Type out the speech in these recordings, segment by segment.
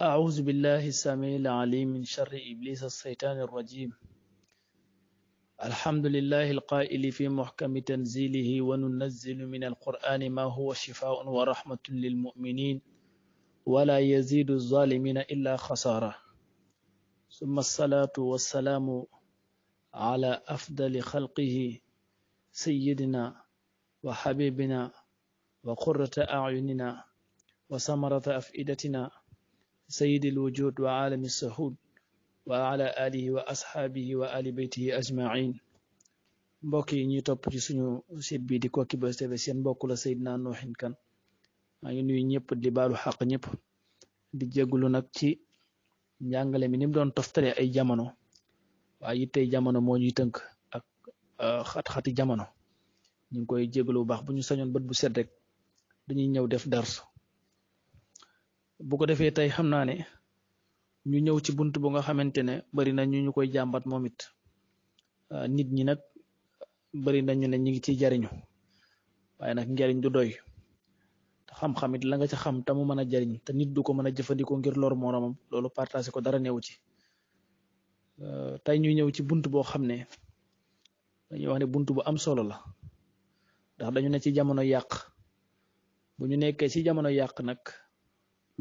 أعوذ بالله السميع العليم من شر إبليس الشيطان الرجيم. الحمد لله القائل في محكم تنزيله وننزل من القرآن ما هو شفاء ورحمة للمؤمنين ولا يزيد الظالمين إلا خسارة. ثم الصلاة والسلام على أفضل خلقه سيدنا وحبيبنا وقرة أعيننا وثمرة أفئدتنا سيد الوجود وعالم الشهود وعلى آله وأصحابه وآل بيته أجمعين. mbokk yi ñuy topp ci suñu site bi di Koki Buzz TV seen mbokk la Seydina Noohin Kane maa ngi nuyu ñëpp di baalu xaq ñëpp di jégalu nag ci njàngale mi ni mu doon toftale ay jamono waaye it tey jamono moo ñuy tënk ak xat-xati jamono ñu ngi koy jégalu bu baax bu ñu sañoon bët bu set rek dañuy ñëw def dars bu ko defee tey xam naa ne ñu ñëw ci bunt bu nga xamante ne bari na ñu koy jàmbat moom it nit ñi nag bari nañu ne ñi ngi ciy jariñu waaye nag njariñ du doy te xam-xam it la nga ca xam te mu mën a jariñ te nit du ko mën a jëfandikoo ngir lor moroomam loolu partagé ko dara newu ci. tey ñu ñëw ci bunt boo xam ne dañuy wax ne bunt bu am solo la ndax dañu ne ci jamono yàq bu ñu nekkee ci jamono yàq nag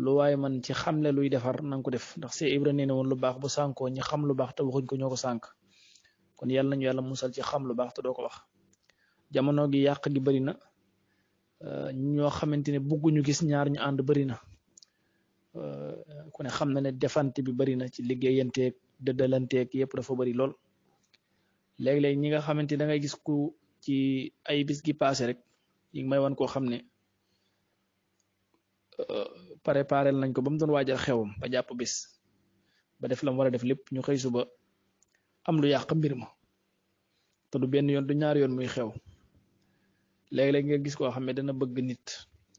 lu waaye man ci xamle luy defar nanga ko def ndax see Ibra nee na woon lu baax bu sànkoo ñi xam lu baax te waxuñ ko ñoo ko sànk kon yàlla nañu yàlla musal ci xam lu baax te doo ko wax. jamono gi yàq gi bari na ñoo xamante ne bugguñu gis ñaar ñu ànd bari na ku ne xam na ne defante bi bari na ci liggéeyanteeg dëddalanteeg yëpp dafa bari lool. léeg-léeg ñi nga xamante da ngay gis ku ci ay bis gi passé rek yi may wan koo xam ne préparé nañ ko ba mu doon waajal xewam ba jàpp bis ba def la mu war a def lépp ñu xëy suba am lu yàq mbir ma te du benn yoon du ñaari yoon muy xew. léeg-léeg nga gis koo xam ne dana bëgg nit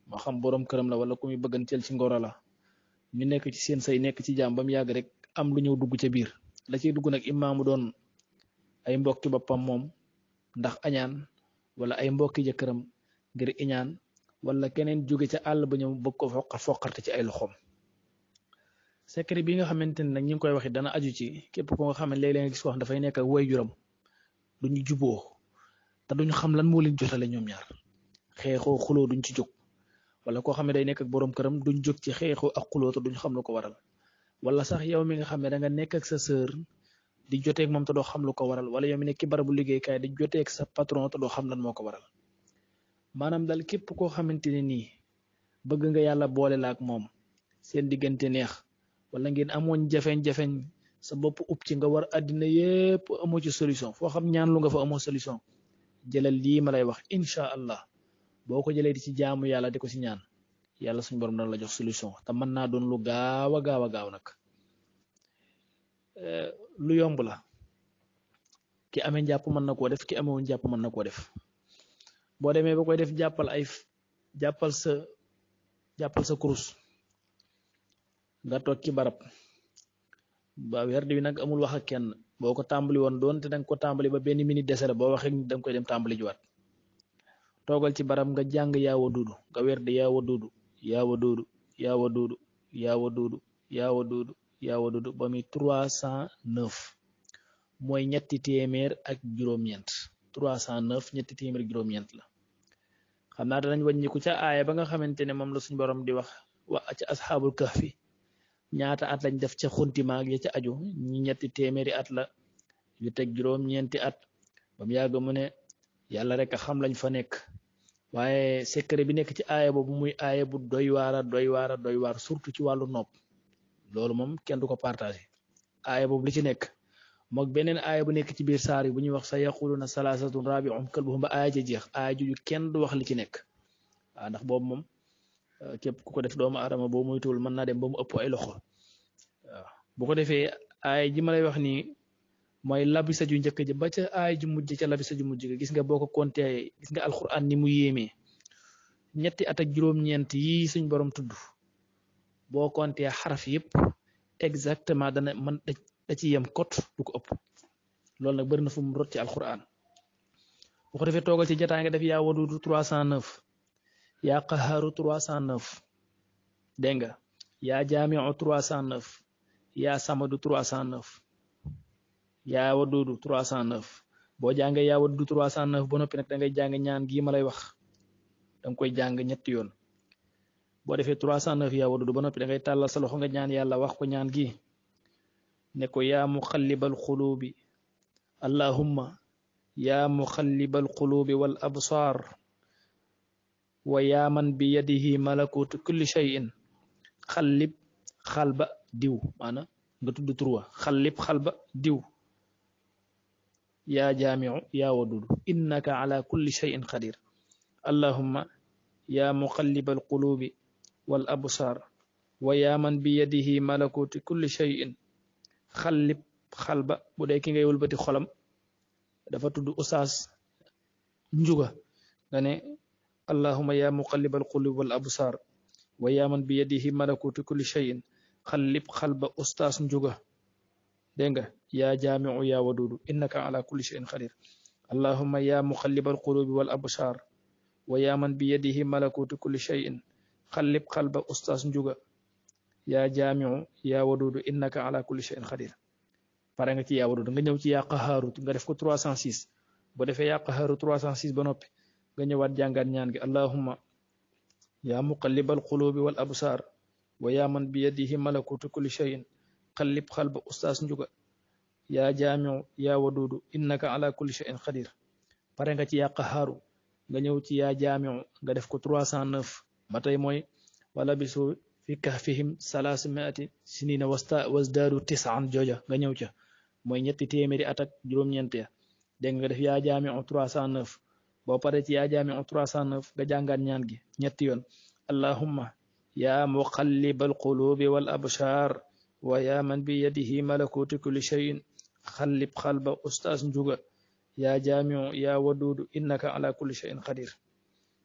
moo xam boroom këram la wala ku muy bëgganteel ci ngoro la ñu nekk ci seen say nekk ci jàmm ba mu yàgg rek am lu ñëw dugg ca biir la ciy dugg nag imaamu doon ay mbokki boppam moom ndax añaan wala ay mbokki jëkkëram ngir iñaan wala keneen jóge ca àll ba ñëw bëgg ko foqarte ci ay loxoom. secret bi nga xamante ne nag ñi ngi koy waxi dana aju ci képp ko nga xam ne léeg-léeg nga gis ko wax dafay nekk ak waajuram duñu juboo te duñu xam lan moo leen jotale ñoom ñaar xeexoo xuloo duñ ci jóg wala koo xam ne day nekk ak boroom këram duñ jóg ci xeexoo ak xuloo te duñ xam lu ko waral wala sax yow mi nga xam ne da nga nekk ak sa sœur di joteeg moom te doo xam lu ko waral wala yow mi nekk ci barabu liggéeykaay di joteeg sa patron te doo xam lan moo ko waral. maanaam daal képp koo xamante ne nii bëgg nga yàlla boole la ak moom seen diggante neex wala ngeen amoon jafeñ-jafeñ sa bopp upp ci nga war àddina yépp amoo ci solution foo xam ñaan lu nga fa amoo solution jëlal lii ma lay wax incha allah boo ko jëlee di ci jaamu yàlla di ko ci ñaan yàlla suñu borom dana la jox solution te mën naa doon lu gaaw a gaaw nag lu yomb la ki amee njàpp mën na koo def ki amewoon njàpp mën na koo def. boo demee ba koy def jàppal sa kurus nga toog ci barab ba werd bi nag amul wax ak kenn boo ko tàmbali woon doon te danga ko tàmbali ba benn minute dese la boo waxee danga koy dem tàmbali jiwaat toogal ci barab nga jàng yaawa duudu nga werd yaawa duudu yaawa duudu yaawa duudu yaawa duudu yaawa duudu yaawa duudu ba muy 309 mooy ñetti téeméer ak juróom-ñeent 309 ñetti téeméer ak juróom-ñeent la. xam naa danañ wàññiku ca aaya ba nga xamante ne moom la suñu borom di wax wa ca asxaabul kahfi ñaata at lañ def ca xuntimaag ya ca aju ñi ñetti téeméeri at la yu teg juróom-ñeenti at ba mu yàgg mu ne yàlla rek a xam lañ fa nekk waaye secret bi nekk ci aaya boobu muy aaya bu doy waar surtout ci wàllu nopp loolu moom kenn du ko partagé. aaya boobu li ci nekk mook beneen aaya bu nekk ci biir saar yi bu ñuy wax sa yaquluna salaasatun rabi'uhum kalbuhum ba aaya ja jeex aaya ju kenn du wax li ci nekk waaw ndax boobu moom képp ku ko def doomu aadama boo moytuwul mën naa dem ba mu ëpp ay loxo waaw bu ko defee aaya ji ma lay wax nii mooy labisa ju njëkk ji ba ca aaya ju mujj ca labisa ju mujj gis nga boo ko compté gis nga alxuraan ni mu yéemee ñetti at ak juróom-ñeent yi suñ borom tudd boo compté xaraf yëpp exactement dana man da ci yem kot du ko ëpp loolu nag bari na fu mu rot ci alxuraan bu ko defee toogal ci jotaay nga def yaa wadudu 309 yaa qaharu 309 dégg nga yaa jaamiu 309 yaa samadu 309 yaa wadudu 309 boo jàngee yaa wadudu 309 ba noppi nag da ngay jàng ñaan gii ma lay wax danga koy jàng ñetti yoon boo defee 309 yaa wadudu ba noppi da ngay tàllal sa loxo nga ñaan yàlla wax ko ñaan gi ne ko yaa muqallibal qulubi allahumma yaa muqallibal qulubi wal absar wa yaa man bi yadihi malakutu kulli shay'in xallib xalba diw maana nga tudd turwa xallib xalba diw yaa jaamiu yaa wadudu innaka ala kulli shay'in qadir allahumma yaa muqallibal qulubi wal absar wa yaa man bi yadihi malakutu kulli shay'in xallib xalba bu dee ki ngay wëlbati xolam dafa tudd Oustaz Njuga nga ne allahumma yaa muqallibal qulubi wal absar wa yaa man bi yadihi malakutu kulli shay'in xallib xalba Oustaz Njuga dégg nga yaa jaamiu yaa wadudu innaka ala kulli shay'in qadir allahumma yaa muqallibal qulubi wal absar wa yaa man bi yadihi malakutu kulli shay'in xallib xalba Oustaz Njuga yaa jaamiu yaa wadudu innaka ala kulli shay'in qadir pare nga ci yaa wadudu nga ñëw ci yaa qahaarut nga def ko 306 boo defee yaa qahaarut 306 ba noppi nga ñëwaat jàngaat ñaan gi allahumma yaa muqallibal qulubi wal absar wa yaa man bi yadihi malakutu kulli shay'in xallib xalba Oustaz Njuga yaa jaamiu yaa wadudu innaka ala kulli shay'in qadir pare nga ci yaa qahaaru nga ñëw ci yaa jaamiu nga def ko 309 ba tey mooy wala bisu fi kahfihim 300 sinina wasdaadu 9 jooja nga ñëw ca mooy ñetti téeméeri at ak juróom-ñeent ya dégg nga def yaa jaamiu 309 boo pare ci yaa jaamiu 309 nga jàngaat ñaan gi ñetti yoon allahumma yaa muqallibal qulubi wal absar wa yaa man bi yadihi malakutu kulli shay'in xallib xalba Oustaz Njuga yaa jaamiu yaa wadudu innaka ala kulli shay'in qadir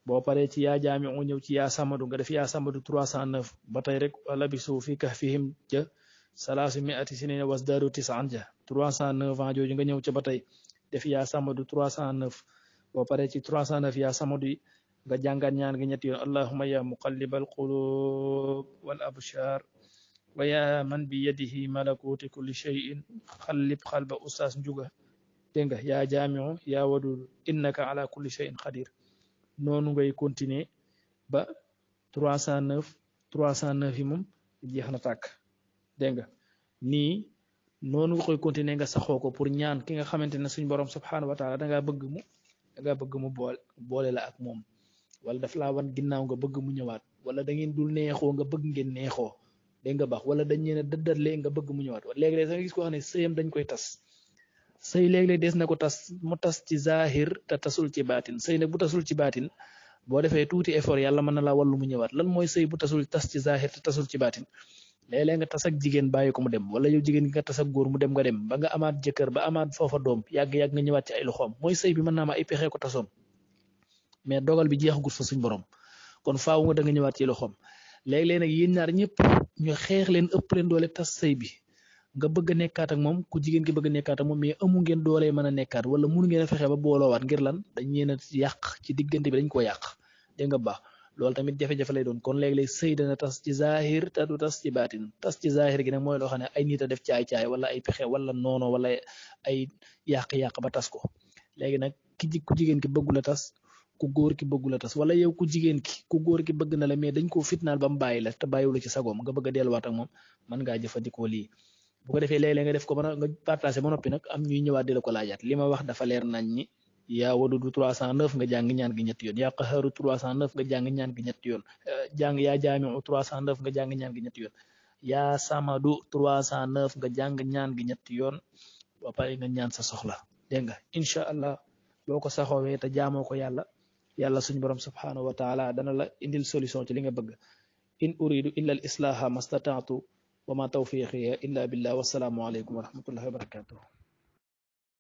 boo paree ci yaa jaamiu ñëw ci yaa samadu nga def yaa samadu 309 ba tey rek wala bisu fi kahfihim ja 300 sinina wasdaadu 9 ja 309 ans jooju nga ñëw ca ba tey def yaa samadu 309 boo paree ci 309 yaa samadu yi nga jàngaat ñaan gi ñetti yoon allahumma yaa muqallibal qulub wal absar wa yaa man bi yadihi malakuti kulli shay'in xallib xalba Oustaz Njuga dégg nga yaa jaamiu yaa wadudu innaka ala kulli shay'in qadir noonu ngay continuer ba 309 yi moom jeex na tàkk dégg nga nii noonu nga koy continuer nga saxoo ko pour ñaan ki nga xamante ne suñ borom subhanahu wa taala dangaa bëgg mu boole la ak moom wala daf laa wan ginnaaw nga bëgg mu ñëwaat wala da ngeen dul neexoo nga bëgg ngeen neexoo dégg nga baax wala dañ leen a dëddalee nga bëgg mu ñëwaat léegi-léeg sax nga gis ko xam ne sëyam dañ koy tas sëy léeg-léeg des na ko tas mu tas ci zahir te tasul ci baatin sëy nag bu tasul ci baatin boo defee tuuti effort yàlla mën na laa wallu mu ñëwaat lan mooy sëy bu tasul tas ci zahir te tasul ci baatin léeg-léeg nga tas ak jigéen bàyyi ko mu dem wala yow jigéen gi nga tas ak góor mu dem nga dem ba nga amaat jëkkër ba amaat foofa doom yàgg-yàgg nga ñëwaat ci ay loxoom mooy sëy bi mën naa ma ay pexe ko tasoon mais dogal bi jeexagut fa suñ borom kon faaw nga da nga ñëwaat ci loxoom léeg-léeg nag yéen ñaar ñëpp ñu xeex leen ëpp leen doole tas sëy bi nga bëgg a nekkaat ak moom ku jigéen ki bëgg a nekkaat ak moom mais amu ngeen doole mën a nekkaat wala mënu ngeen a fexe ba booloowaat ngir lan dañ leen a yàq ci diggante bi dañ koo yàq dégg nga baax loolu tamit jafe-jafe lay doon kon léeg-léeg sëy dana tas ci zahir te du tas ci baatin tas ci zahir gi nag mooy loo xam ne ay nit a def caay-caay wala ay pexe wala noono wala ay yàq-yàq ba tas ko léegi nag ku jigéen ki bëggul a tas ku góor ki bëggul a tas wala yow ku jigéen ki ku góor ki bëgg na la mais dañ koo fitnaal ba mu bàyyi la te bàyyiwula ci sagoom nga bëgg a delluwaat ak moom mën ngaa jëfandikoo lii bu ko defee léeg-léeg nga def ko ba nga partagé ba noppi nag am ñuy ñëwaat di la ko laajaat li ma wax dafa leer nañ ñi yaa wadudu 309 nga jàng ñaan gi ñetti yoon yaa qaharu 309 nga jàng ñaan gi ñetti yoon yaa jaamiu 309 nga jàng ñaan gi ñetti yoon yaa samadu 309 nga jàng ñaan gi ñetti yoon ba pare nga ñaan sa soxla dégg nga incha allah boo ko saxoowee te jaamoo ko yàlla suñu borom subhanahu wa taala dana la indil solution ci li nga bëgg in uridu illa al islaha mastataatu wa ma tawfiqiya illa billah wassalaamu alaykum wa rahmatullahi wa barakatuh